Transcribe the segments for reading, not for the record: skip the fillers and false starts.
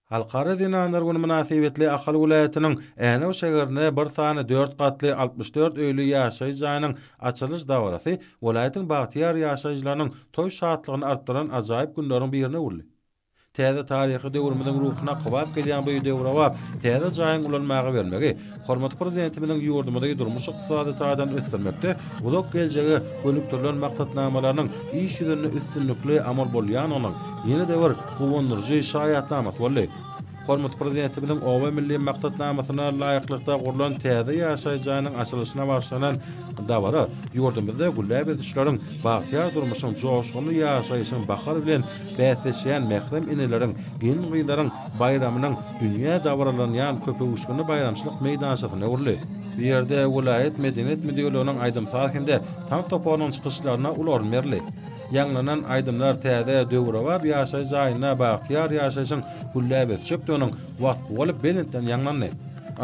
Halkara zenanlar güni mynasybetli Ahal welaýatynyň Änew şägerinde bir sany dört gatly 64 öýli ýaşaýyş jaýynyň açylyş dabarasy welaýatyň bagtyýar ýaşaýjylarynyň toý şatlygyny artdyran ajaýyp günleriň birine öwrüldi. Täze taryhy döwrümiziň ruhuna kybap gelýän bu döwrebap täze jaýyň ulanmaga bermegi hormatly Prezidentimiziň ýurdumyzy durmuş-ykdysady taýdan ösdürmekde uzak geljege gönükdirilen maksatnamalarynyň iş ýüzünde üstünlikli amal bolýandygynyň ýene-de bir guwandyryjy şaýatnamasy boldy. Hormatly Prezidentimiziň Oba milli maksatnamasyna laýyklykda gurlan täze ýaşaýyş jaýynyň açylyşyna bagyşlanan dabara ýurdumyzda gülläp ösüşleriň, bagtyýar durmuşyň, joşgunly ýaşaýşyň bahar bilen bäsleşýän mährem eneleriň, gelin-gyzlaryň baýramynyň dünýä dabaralanýan köpöwüşginli baýramçylyk meýdançasyna öwrüldi. Bu ýerde welaýat Medeniýet müdirliginiň aýdym-saz hem-de tans toparynyň çykyşlaryna uly orun berildi. Ýaňlanan aýdymlar täze, döwrebap ýaşaýyş jaýynda bagtyýar ýaşaýşyň gülläp ösjekdiginiň waspy bolup belentden ýaňlandy.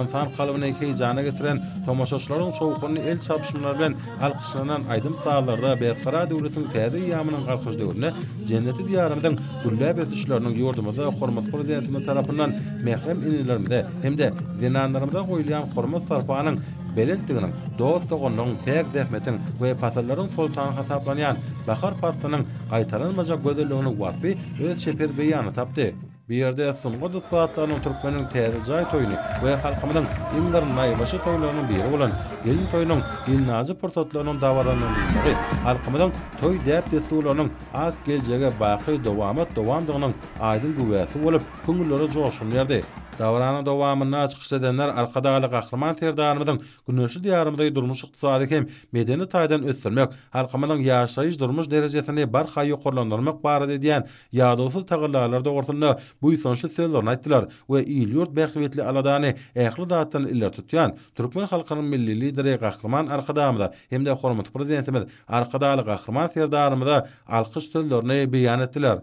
Ynsan kalbyny heýjana getiren, tomaşaçylaryň şowhunly el çarpyşmalary bilen alkyşlanan aýdym-sazlarda Berkarar döwletiň täze eýýamynyň Galkynyş döwründe jenneti Diýarymyzyň gülläp ösüşleriniň ýurdumyzda hormatly Prezidentimiz tarapyndan mährem enelerimize hem-de zenanlarymyza goýulýan hormat-sarpanyň belentdiginiň, dost-doganlygyň, päk zähmetiň we pasyllaryň soltany hasaplanýan bahar paslynyň gaýtalanmajak gözelliginiň waspy öz çeper beýanyny tapdy. Bu ýerde sungat ussatlarynyň türkmeniň täze jaý toýuny we halkymyzyň iň bir naýbaşy toýlarynyň biri bolan gelin toýunyň gelnaljy pursatlarynyň dabaralanylmagy halkymyzyň toý däp-dessurlarynyň ak geljege baky dowamat-dowamdygynyň aýdyň güwäsi bolup, köňüllere joşgun berdi. Dabaranyň dowamynda çykyş edenler Arkadagly Gahryman Serdarymyzyň güneşli Diýarymyzy durmuş-ykdysady hem medeni taýdan ösdürmek, halkymyzyň ýaşaýyş-durmuş derejesini barha ýokarlandyrmak barada edýän ýadawsyz tagallalary dogrusynda buýsançly sözlerini aýtdylar we il-ýurt bähbitli aladany ähli zatdan ileri tutýan türkmen halkynyň Milli Lideri Gahryman Arkadagymyza hem-de hormatly Prezidentimiz Arkadagly Gahryman Serdarymyza alkyş sözlerini beýan etdiler.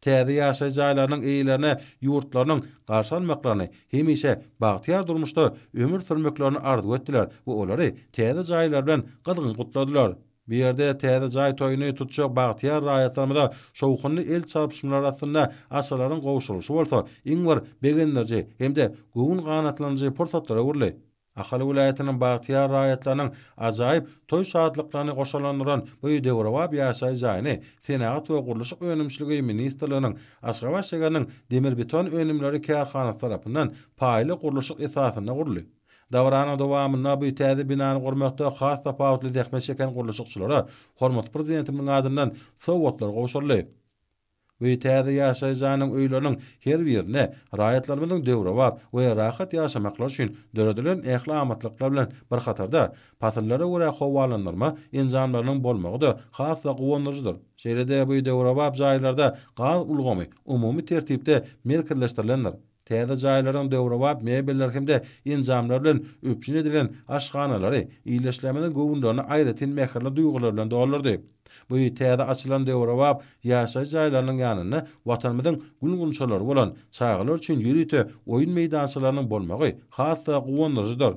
Täze ýaşaýyş jaýlarynyň eýelerine ýurtlarynyň garşy almaklaryny, hemişe bagtyýar durmuşda ömür sürmeklerini arzuw etdiler we olary täze jaýlary bilen gyzgyn gutladylar. Bu ýerde täze jaý toýuny tutjak bagtyýar raýatlarymyza şowhunly el çarpyşmalar astynda açarlaryň gowşurylyşy bolsa iň bir begendiriji hem-de göwün ganatlandyryjy pursatlara öwrüldi. Ahal welaýatynyň bagtyýar raýatlarynyň ajaýyp toý şatlyklaryny goşalandyran bu döwrebap ýaşaýyş jaýyny Senagat we gurluşyk önümçiligi ministrliginiň Aşgabat şägeriniň Demirbeton önümleri kärhanasy tarapyndan paýly gurluşyk esasynda guruldy. Dabaranyň dowamynda bu täze binany gurmakda has tapawutly zähmet çeken gurluşykçylara hormatly Prezidentimiziň adyndan sowgatlar gowşuryldy. Bu täze ýaşaýyş jaýynyň öýleriniň her birinde raýatlarymyzyň döwrebap we rahat ýaşamaklary üçin döredilen ähli amatlyklar bilen bir hatarda, pasyllara görä howalandyrma enjamlarynyň bolmagy-da has-da guwandyryjydyr. Şeýle-de bu döwrebap jaýlarda gaz ulgamy umumy tertipde merkezleşdirilendir. Täze jaýlaryň döwrebap mebeller hem-de enjamlar bilen üpjün edilen aşhanalary ildeşlerimiziň göwünlerini aýratyn mähirli duýgular bilen doldurdy. Bu täze açylan döwrebap ýaşaýyş jaýlarynyň ýanynda Watanymyzyň gül-gunçalary bolan çagalar üçin ýörite oýun meýdançalarynyň bolmagy has-da guwandyryjydyr.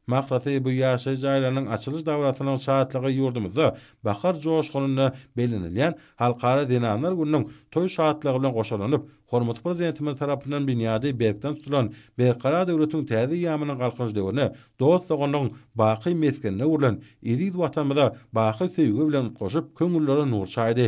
Mahlasy, bu ýaşaýyş jaýlarynyň açylyş dabarasynyň şatlygy ýurdumyzda bahar joşgunynda bellenilýän Halkara zenanlar gününiň toý şatlygy bilen goşalanyp, hormatly Prezidentimiz tarapyndan binýady berkden tutulan Berkarar döwletiň täze eýýamynyň Galkynyş döwründe dost-doganlygyň baky mesgenine öwrülen eziz Watanymyza baky söýgi bilen utgaşyp, köňüllere nur çaýdy.